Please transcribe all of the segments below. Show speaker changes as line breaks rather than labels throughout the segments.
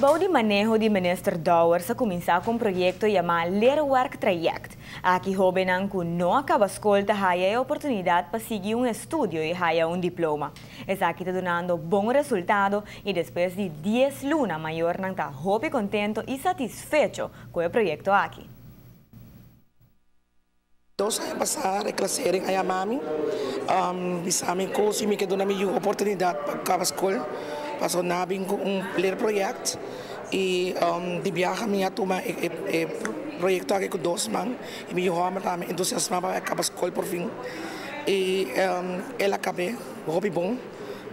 Bou di maneho di Minister Dowers a cuminsa cu un proyecto yama Leerwerk Traject. Aki hobennan cu no a caba scol ta haya e oportunidad pa sigui un estudio y haya un diploma. Esaki ta dunando bon resultado y despues di 10 luna mayornan ta hopi contento y satisfecho cu e proyecto aki.
2 aña pasa reclassering a yama mi, bisa mi cu si mi ke duna mi yu oportunidad pa caba scol, paso nan a bin cu un leerproject y di biaha mi a tuma e proyecto aki cu dos man y mi yu homber tambe entusiasma pa caba scol por fin y el a cabe hopi bon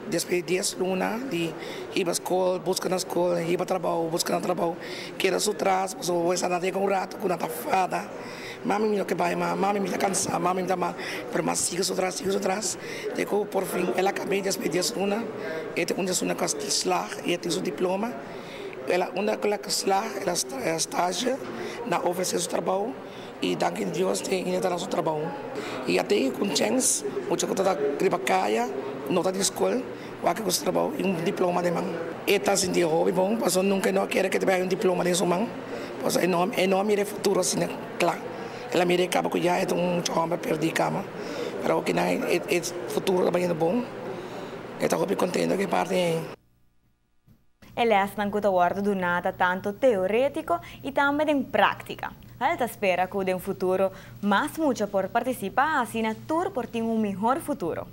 despues di 10 luna di hiba scol, busca na scol, hiba trabou, busca na trabou, keda su tras pasobra bo sa nan ta yega un rato cu nan ta fada. Mami mi no ke bai mas, mami mi ta kansa, mami mi ta mal, pero mas sigui su tras, sigui su tras, te ku por fin el a kab'é despues di 10 luna, e ta un 10 luna ku a slag i e tin su diploma. El a unda ku el a slag, el a stage nan ofresé su trabou i danki Dios te ainda ta na su trabou. I a tin ku un chèns, mucha ku ta riba kaya, no ta di skol, wak ku su trabou i un diploma den man. E ta sinti hopi bon, pasobra nunka e no a kere ku e ta bai un diploma den su man. Pasobra e no a mira e futuro asina kla. El a mira e kaba ku ya e ta un mucha hòmber pèrdí kama. Pero akinan e futuro ta bayendo bon. E ta hopi kontento ku e parti ei.
E lesnan cu ta wordo duna ta tanto teoretico y tambe den practica. El ta spera cu den futuro mas mucha por participa, asina tur por tin un mihor futuro.